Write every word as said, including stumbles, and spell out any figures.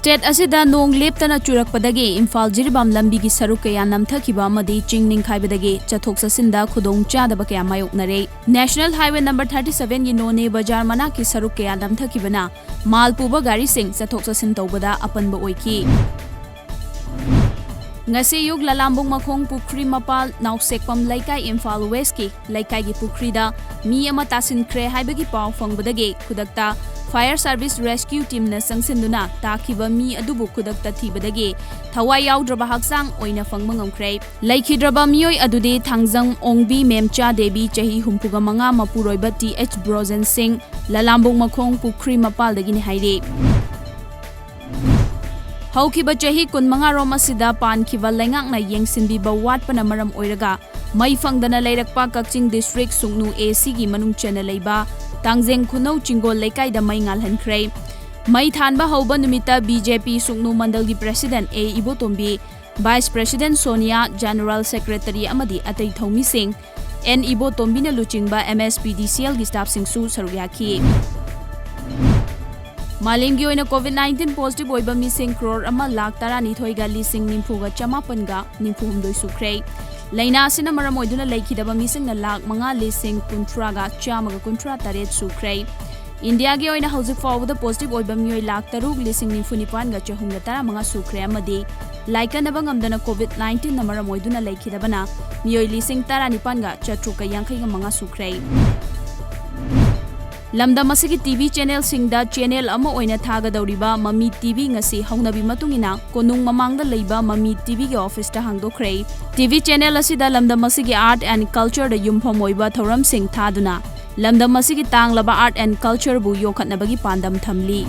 State ꯑꯁꯤꯗ ꯅꯣꯡ ꯂꯦꯞꯇꯅ ꯆꯨꯔꯛꯄꯗꯒꯤ ꯏꯝꯐꯥꯜ ꯖꯤꯔꯤꯕꯥꯝ ꯂꯝꯕꯤꯒꯤ ꯁꯔꯨꯛ ꯀꯌꯥ ꯅꯝꯊꯈꯤꯕ ꯑꯃꯗꯤ ꯆꯤꯡ ꯅꯤꯡꯈꯥꯏꯕꯗꯒꯤ ꯆꯠꯊꯣꯛ ꯆꯠꯁꯤꯟꯗ ꯈꯨꯗꯣꯡꯆꯥꯗꯕ ꯀꯌꯥ ꯃꯥꯌꯣꯛꯅꯔꯦ꯫ National Highway number thirty seven ꯒꯤ ꯅꯣꯅꯦ ꯕꯖꯥꯔ ꯃꯅꯥꯛꯀꯤ ꯁꯔꯨꯛ ꯀꯌꯥ ꯅꯝꯊꯈꯤꯕꯅ ꯃꯥꯜ ꯄꯨꯕ ꯒꯥꯔꯤꯁꯤꯡ ꯆꯠꯊꯣꯛ ꯆꯠꯁꯤꯟ ꯇꯧꯕꯗ ꯑꯄꯟꯕ ꯑꯣꯏꯈꯤ꯫ ꯉꯁꯤ ꯑꯌꯨꯛ ꯂꯂꯥꯝꯕꯨꯡ ꯃꯈꯣꯡ ꯄꯨꯈ꯭ꯔꯤ ꯃꯄꯥꯜ ꯅꯥꯎꯁꯦꯛꯄꯝ ꯂꯩꯀꯥꯏ, ꯏꯝꯐꯥꯜ ꯋꯦꯁꯀꯤ ꯂꯩꯀꯥꯏꯒꯤ ꯄꯨꯈ꯭ꯔꯤꯗ ꯃꯤ ꯑꯃ ꯇꯥꯁꯤꯟꯈ꯭ꯔꯦ ꯍꯥꯏꯕꯒꯤ ꯄꯥꯎ ꯐꯪꯕꯗꯒꯤ ꯈꯨꯗꯛꯇ Fire Service Rescue Teamꯅ ꯆꯪꯁꯤꯟꯗꯨꯅ ꯇꯥꯈꯤꯕ ꯃꯤ ꯑꯗꯨꯕꯨ ꯈꯨꯗꯛꯇ ꯊꯤꯕꯗꯒꯤ ꯊꯋꯥꯏ ꯌꯥꯎꯗ꯭ꯔꯕ ꯍꯛꯆꯥꯡ ꯑꯣꯏꯅ ꯐꯪꯕ ꯉꯝꯈ꯭ꯔꯦ꯫ ꯂꯩꯈꯤꯗ꯭ꯔꯕ ꯃꯤꯑꯣꯏ ꯑꯗꯨꯗꯤ ꯊꯥꯡꯖꯝ ꯑꯣꯡꯕꯤ ꯃꯦꯝꯆꯥ ꯗꯦꯕꯤ, ꯆꯍꯤ ꯍꯨꯝꯐꯨꯒ ꯃꯉꯥ, ꯃꯄꯨꯔꯣꯏꯕ ꯇꯤ ꯑꯩꯆ ꯕ꯭ꯔꯣꯖꯦꯟ ꯁꯤꯡ, ꯂꯂꯥꯝꯕꯨꯡ ꯃꯈꯣꯡ ꯄꯨꯈ꯭ꯔꯤ ꯃꯄꯥꯜꯗꯒꯤꯅꯤ ꯍꯥꯏꯔꯤ꯫ ꯍꯧꯈꯤꯕ ꯆꯍꯤ ꯀꯨꯟꯃꯉꯥ ꯔꯣꯝ ꯑꯁꯤꯗ ꯄꯥꯟꯈꯤꯕ ꯂꯩꯉꯥꯛꯅ ꯌꯦꯡꯁꯤꯟꯕꯤꯕ ꯋꯥꯠꯄꯅ ꯃꯔꯝ ꯑꯣꯏꯔꯒ ꯃꯩ ꯐꯪꯗꯅ ꯂꯩꯔꯛꯄ ꯀꯛꯆꯤꯡ ꯗꯤꯁꯇ꯭ꯔꯤꯛ ꯁꯨꯡꯅꯨ ꯑꯦ ꯁꯤꯒꯤ ꯃꯅꯨꯡ ꯆꯟꯅ ꯂꯩꯕ ꯇꯥꯡꯖꯦꯡ ꯈꯨꯅꯧ ꯆꯤꯡꯒꯣꯜ ꯂꯩꯀꯥꯏꯗ ꯃꯩ ꯉꯥꯜꯍꯟꯈ꯭ꯔꯦ꯫ ꯃꯩ ꯊꯥꯟꯕ ꯍꯧꯕ ꯅꯨꯃꯤꯠꯇ ꯕꯤ ꯖꯦ ꯄꯤ ꯁꯨꯡꯅꯨ ꯃꯟꯗꯜꯒꯤ president A Ibotombi, vice president Sonia, general secretary ꯑꯃꯗꯤ ꯑꯇꯩ ꯊꯧꯃꯤꯁꯤꯡ, ꯑꯦꯟ ꯏꯕꯣꯇꯣꯝꯕꯤꯅ ꯂꯨꯆꯤꯡꯕ ꯑꯦꯝ ꯑꯦꯁ ꯄꯤ ꯗꯤ ꯁꯤ ꯑꯦꯜꯒꯤ ꯁ꯭ꯇꯥꯐꯁꯤꯡꯁꯨ ꯁꯔꯨꯛ ꯌꯥꯈꯤ꯫ ꯃꯥꯂꯦꯝꯒꯤ ꯑꯣꯏꯅ COVID nineteen positive ꯑꯣꯏꯕ ꯃꯤꯁꯤꯡ ꯀ꯭ꯔꯣꯔ ꯑꯃ ꯂꯥꯈ ꯇꯔꯥꯅꯤꯊꯣꯏꯒ ꯂꯤꯁꯤꯡ ꯅꯤꯐꯨꯒ ꯆꯃꯥꯄꯟꯒ ꯅꯤꯐꯨ ꯍꯨꯝꯗꯣꯏ ꯁꯨꯈ꯭ꯔꯦ꯫ ꯂꯥꯏꯅꯥ ꯑꯁꯤꯅ ꯃꯔꯝ ꯑꯣꯏꯗꯨꯅ ꯂꯩꯈꯤꯗꯕ ꯃꯤꯁꯤꯡꯅ ꯂꯥꯈ ꯃꯉꯥ ꯂꯤꯁꯤꯡ ꯀꯨꯟꯊ꯭ꯔꯥꯒ ꯆꯥꯝꯃꯒ ꯀꯨꯟꯊ꯭ꯔꯥ ꯇꯔꯦꯠ ꯁꯨꯈ꯭ꯔꯦ꯫ ꯏꯟꯗꯤꯌꯥꯒꯤ ꯑꯣꯏꯅ ꯍꯧꯖꯤꯛ ꯐꯥꯎꯕꯗ positive ꯑꯣꯏꯕ ꯃꯤꯑꯣꯏ ꯂꯥꯈ ꯇꯔꯨꯛ ꯂꯤꯁꯤꯡ ꯅꯤꯐꯨ ꯅꯤꯄꯥꯟꯒ ꯆꯍꯨꯝꯒ ꯇꯔꯥꯃꯉꯥ ꯁꯨꯈ꯭ꯔꯦ ꯑꯃꯗꯤ ꯂꯥꯏꯀꯠꯅꯕ ꯉꯝꯗꯅ COVID nineteenꯅ ꯃꯔꯝ ꯑꯣꯏꯗꯨꯅ ꯂꯩꯈꯤꯗꯕꯅ ꯃꯤꯑꯣꯏ ꯂꯤꯁꯤꯡ ꯇꯔꯥꯅꯤꯄꯥꯟꯒ ꯆꯥꯇ꯭ꯔꯨꯛꯀ ꯌꯥꯡꯈꯩꯒ ꯃꯉꯥ ꯁꯨꯈ꯭ꯔꯦ꯫ ꯂꯝꯗꯝ ꯑꯁꯤꯒꯤ ꯇꯤ ꯚꯤ ꯆꯦꯅꯦꯜꯁꯤꯡꯗ ꯆꯦꯅꯦꯜ ꯑꯃ ꯑꯣꯏꯅ ꯊꯥꯒꯗꯧꯔꯤꯕ ꯃꯃꯤ ꯇꯤ ꯚꯤ ꯉꯁꯤ ꯍꯧꯅꯕꯤ ꯃꯇꯨꯡ ꯏꯟꯅ ꯀꯣꯅꯨꯡ ꯃꯃꯥꯡꯗ ꯂꯩꯕ ꯃꯃꯤ ꯇꯤ ꯚꯤꯒꯤ ꯑꯣꯐꯤꯁꯇ ꯍꯥꯡꯗꯣꯛꯈ꯭ꯔꯦ꯫ ꯇꯤ ꯚꯤ ꯆꯦꯅꯦꯜ ꯑꯁꯤꯗ ꯂꯝꯗꯝ ꯑꯁꯤꯒꯤ art and cultureꯗ ꯌꯨꯝꯐꯝ ꯑꯣꯏꯕ ꯊꯧꯔꯝꯁꯤꯡ ꯊꯥꯗꯨꯅ ꯂꯝꯗꯝ ꯑꯁꯤꯒꯤ ꯇꯥꯡꯂꯕ art and cultureꯕꯨ ꯌꯣꯛꯈꯠꯅꯕꯒꯤ ꯄꯥꯟꯗꯝ ꯊꯝꯂꯤ꯫